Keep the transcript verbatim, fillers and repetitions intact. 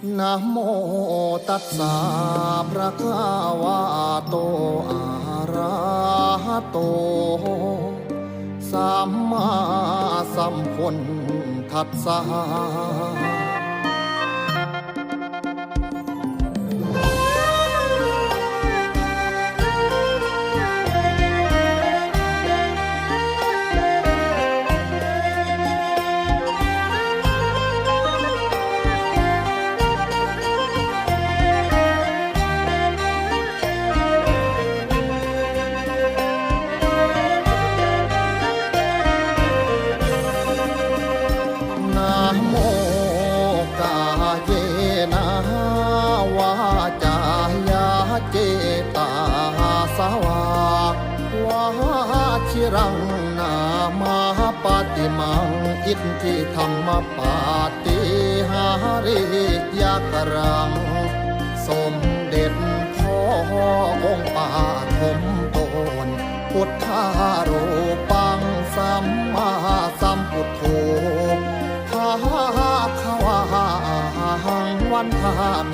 Namo tassa bhagavato arahato sammāsambuddhassa. Namo kāyena vācāya cetasā vā, vajiraṃ nāma paṭimaṃ itthidammapāṭi- hāriyakkhaṃ. สมเด็จพ่อองค์ปฐมต้น Buddharūpaṃ sammāsambuddho bhagavāhaṃ vandāmi.